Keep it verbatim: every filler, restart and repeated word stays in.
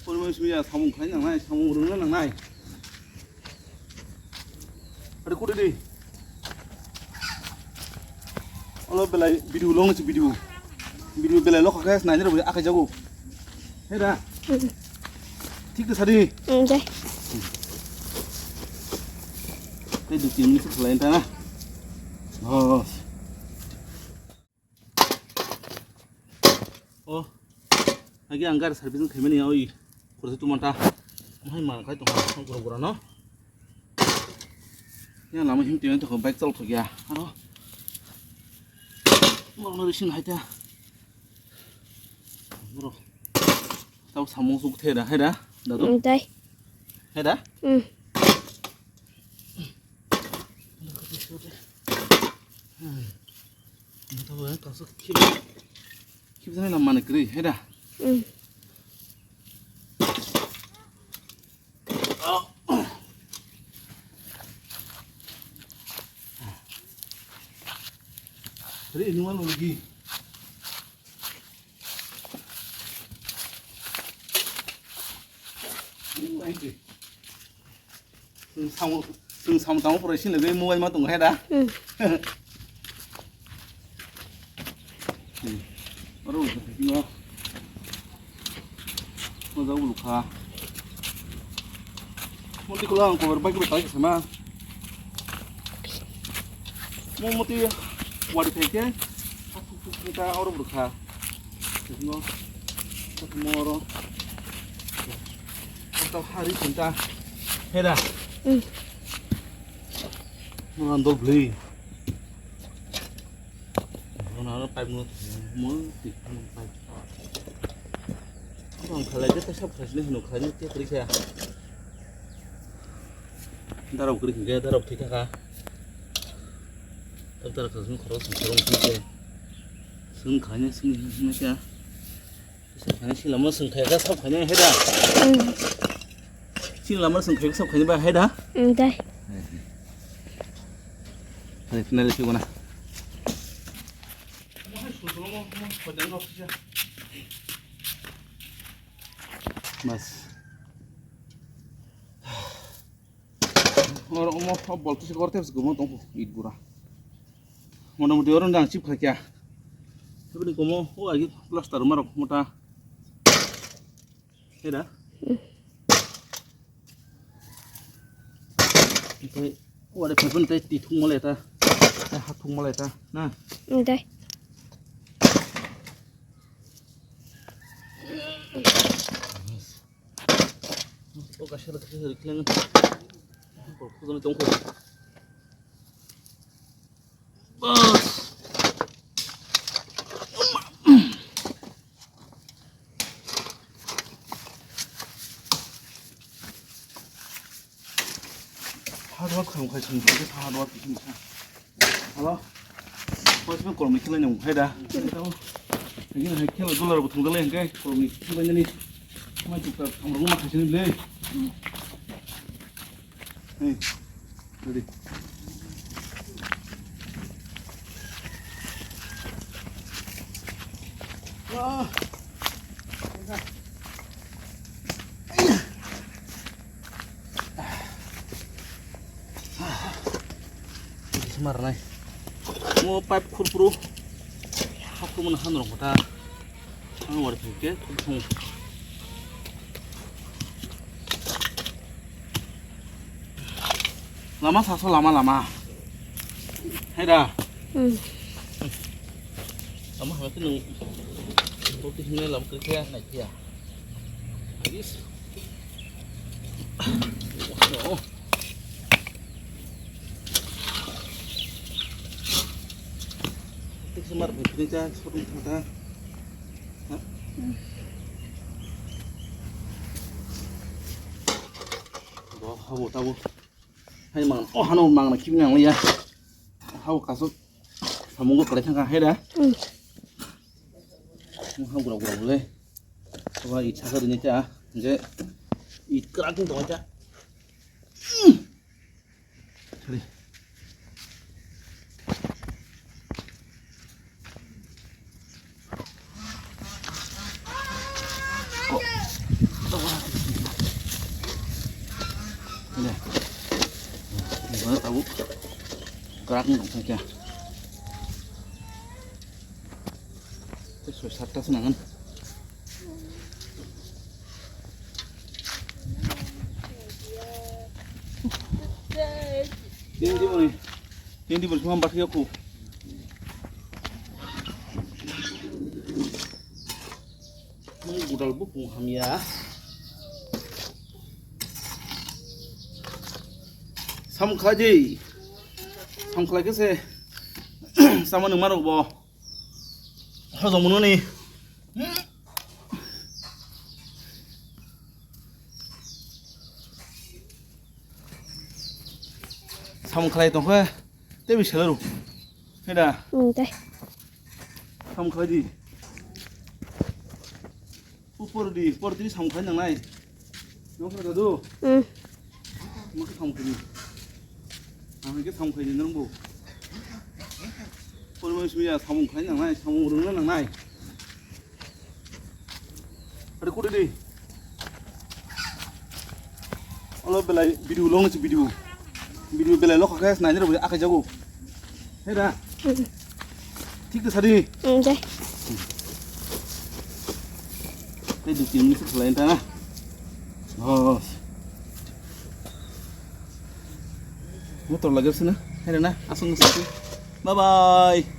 Pormai simi ya samung khai nangnai, samung rwngna nangnai. Ada kudu di. Olo belai video long si video. Video belai lokha khe nainai rw akai jago. Heda. Thik ta sadi. Dai. Tei dui tin minute khalai ta na. Oh. Oh. Agi ang gari servicing khaimani oi. Kursi tu manta. Mahai man khai tong ha gura gura no. Ya lama him tiyo to bike chal thok ya. Aro. Mo no racing hai ta. Bro. Tau samung suk the da hai da. Da to. Dai. Hai da. Mata bo kaso khib, khib jani lam mane kwrwi, hai da? Ri, ini mana lagi? Ini lagi. Chwng samung, chwng samung tangma pore sini lagwi mobile ma tongo hai da? Hmm. Hmm. Oro no. Mo jago lukha. Mo tikulo ang cover bai kulo tai sama. Mo moti wari thai khe. Thak thuk thuk thuk ta oro lukha. Mo. Mo oro. Kau hari cinta. Heda. Nang dol beli. Nang pipe mo, mo, mo pipe. Ang khalai jata sab khasni hino khalai ni te kri kha. Darok kri kha, darok thik kha. Tab darok khasni khoro sung khoro sung khe. Sung khalai ni sung ni kha. Sini lama sung khai ka sab khai hai da. Sini lama sung khai ka sab khai ba hai da. Dai. Hai, finally sih mana. Mas. Oro omo bol tisi gor tepsi gumung tongkho it bura. Mota moti oro nang chip khaikya. Teboni komo o agi plaster marok mota. Heda. Tei o ade phepon tei ti thung mole ta. Tei ha thung mole ta na. Dai. O kaisa da kaisa rikhleng. Bol khujani tongkho. Bas. Hard work khamu khai sini, hard work khamu khai. Hello. Koi sini kolom ni khelai nang hai da. Ini hai khela dollar bo thang dalai hingke kolom ni khelai nani. Mai tukar thang rong ma khai sini le. Hey. Ready. Ah. Smarnai. Mo pipe khurpru. Hakhru mano han rong kota. Ang wari phai khe khurpru. Lama saso lama lama. Hai da. Lama hama khe nung. Boti himne lam kri khe nai khe ya. Agis. Oh. Tik semar bukni ta, sodung ta. Bo habo tabo. Hai mang, oh hano mang na kibini ang ya. Habo kaso. Samungo kalai thangkha hai da. Habo gura gura le. Saba i chakar ni ta. Je i krak ni ta. Sorry. Ko, Ini. Ini tabuk. Kerak ni dong kya. Soi satta se nangan. Tini di boni. Tini di boni semua bakhi aku. Ini budal bupung hamya. Samung khlai di. Samung khlai khe se. Sama nung marok bo. Hojong mano ni. Samung khlai tong khe. Tei bi selaru. Heda. Hmm, tei. Samung khlai di. Upor di, upor di samung khlai nangnai. Nokha dadu. Hmm. Mokhe samung khlai di. Ang ke samung khlai di nang bo. Por mo sumya samung khlai nangnai, samung rung nangnai. Ada kuda di. Olo belai video long si video. Video belai lo kha khe nai ni rok akai jago. Heda. Thik ta sadi. Hmm, dei. Tei dui tin minute khlai ta na. Oh. Motor lagir sini. Heda na. Asung sini. Bye bye.